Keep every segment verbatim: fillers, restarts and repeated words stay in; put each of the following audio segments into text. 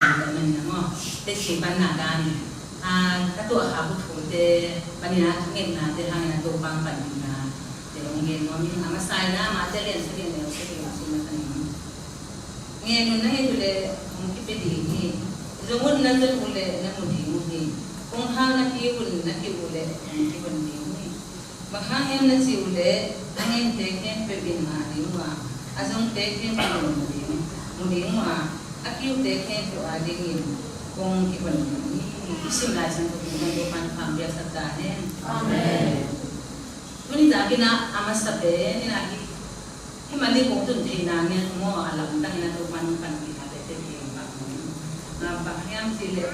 Tua manin ah maw, teci panna dan in, a, ka tuah kha bu thumte panin ah thungetnate hangin ah Topa hong panpihna te hong gen nuam ing. A masa in ah Mate lian sagih, neu sagih sung na ka ning. Ngen un, na nget uh leh hong kipia ding hi. Zong un, na zon uh leh na mu ding uh hi. Kong hau, na kiu un, na kiu uh leh hong kihon ding hi. Bang hang hiam na cih uh leh, a ngente khempeuh in ngah ding uh a, a zongte khempeuh in mu ding, mu ding uh a, a kiute khempeuh adingin kong kihon ding hi. I sim Lai Siangtho tungtawn Topa'n thupha hong piaksak ta hen. Amen. Tuni takin ah a masa pen in ah hih, hih mah in kong tun theihna ngiat maw, a lamdang in ah Topa'n hong panpihna tete kiding bang maw. Bang hang hiam cih leh,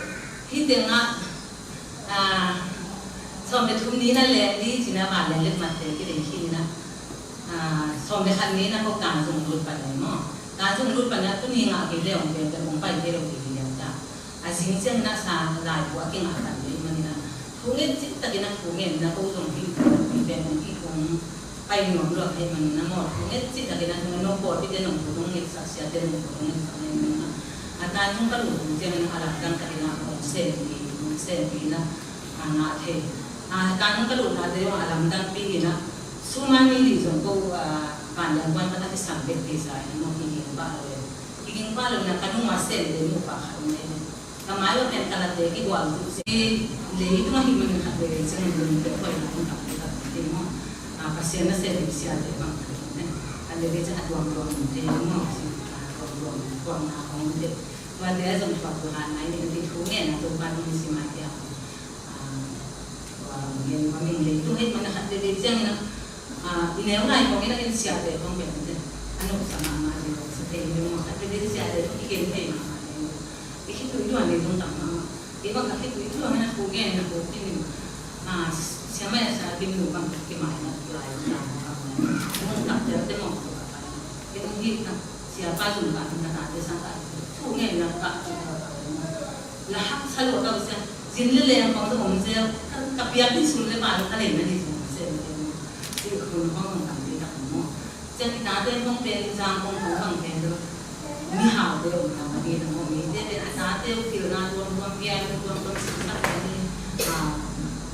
hih teng ah, a, sawm le thum ni in ah leh, ni ci-in ah vanleng lekmatte kiding khin in ah, a, sawm le khat ni in ah ko ka zong lut pan leh maw. Ka zong lut pan in ah tuni ngah kei leh hong pen pen hong pai thei lo kei hi liang ta. A zing ciangin ah sa laibu a kingah pan leh ahih manin ah, thu nget cih takin ah thu ngen in ah ko zong hih thu pen hong pai nuam lua ahih manin ah maw, thu nget cih takin ah thu ngen, nong pawlpite nong thu nong ngetsak, siate nong thu nong ngetsak ahih manin ah, a tan zong ka lut ciangin ah a lamdang takin ah hong sempih, hong sempih in ah, a ngah thei. A tan zong ka lutnate zong a lamdang pi in ah, sum a ni li zong ko, a, vanleng kuan pan a kisam bek pi sa in ah maw, kiging pah lo e. Kiging pah lo in ah ka nung a sem te nupa khat om e. Ka mai uh pen ka late kigual tuk se. Leitung ahih manin khat veve ciangin lungput huai na hong tam tuk te maw. A, Pasian nasem siate bang khat om e. Khat veve ciang a tuamtuam te maw. A tuamtuam, tuamna hong te. Tuate a zong thuak uh han mai ni, a ti thu ngen a Topa nong sim a te a. A, tua ngen ma ming leitung ahih manin khat veve ciangin a, a, i neu lai khawng in a, en siate khawng pen te. A nopsa mahmah ding, nopsa thei ding maw, khat veve siate khawng i gen thei mahmah ding. I khitui luang leitung tam mahmah. Kei bang ka khitui luang in a, thu ngen in a, thu pi in a, a, sia mai a sia kim nu bang kimai na lai, lai, lai. Hong tam te te maw, ka pai. Kei bang hi ka, siapa zum ka, ka tate sang ka, thu ngen in a ka, ka, ka, ka, la haksa lua ka sia. Zin le leng khawng zong om zel, ka, ka piak ding sum le pai, ka lei na ding sum, sia le leng. Sia khun khawng zong tam ding tak maw. Sia i tate khawng pen, zang khawng khawng bang pen, mihaute om na ma ding na maw. Mite pen a tate uh pilna tuamtuam, piakna tuamtuam, sihsak na ding, a,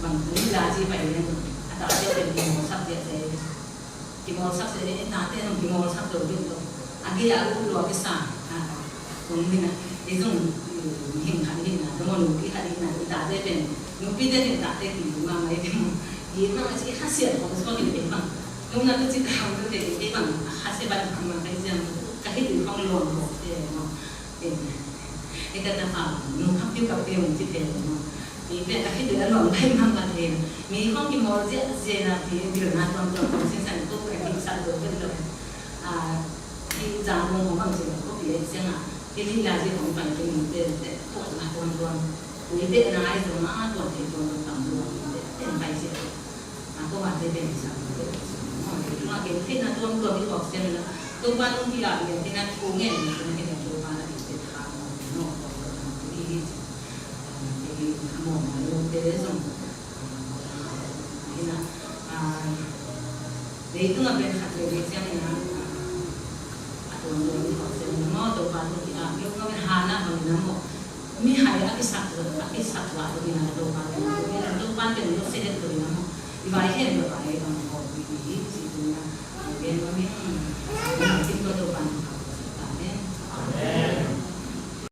bang tu la ci pai leng, a tate pen mawlsak sia sia. Kimawlsak sia ding, tate zong kimawlsak lo ding lo. A gei a ut lua kisa. A, zong hi na, ei zong, mm, mihing khat hi na, zong nupi khat hi na, i tate pen, nupite pen tate ki ma mai ding. Ki ma mai ci khasiat khong suak in ei bang. Nung na tu ci ta hong tu te, ei bang, a khasiat ban khong ma kai ziang, ka hi tu khong luang khong te, no. E ka tapa, nu kap piu kap piu ci pen maw. Mi pen ka khitui a luang pai mahmah thei. Mi khawng kimawl ziahziah na pi, pilna tuamtuam khawng sinsan ko ka hih sak zo pen lo. A, hih zang khawng khawng bang ci lo ko pi lek siang a. Hih lih la ci khawng pai pen mi pen te tuamna tuamtuam. Ui te na ai zo ma tuam thei tuamtuam tam zo. Pen pai ci lo. A, ko vante pen sa ko te. Mo, ma ke te na tuam tuam i tuak sian la. Topa nung ki a, ya te na thu ngen, na ke na Topa na te te tha mo, no, ko ko na i hi. A, te i mo ma lo te zong. A, hi na. A, leitung a pen khat le le sian na. A, tuam tuam i tuak sian na mo, Topa nung ki a, yo ko me ha na mo na mo. Mihai a kisak, a kisak vah ding in a Topa pen, Topa pen lo se het ding in a maw. I vai hen lo vai bang hawm ding hi, ci ding in a, gen lo mi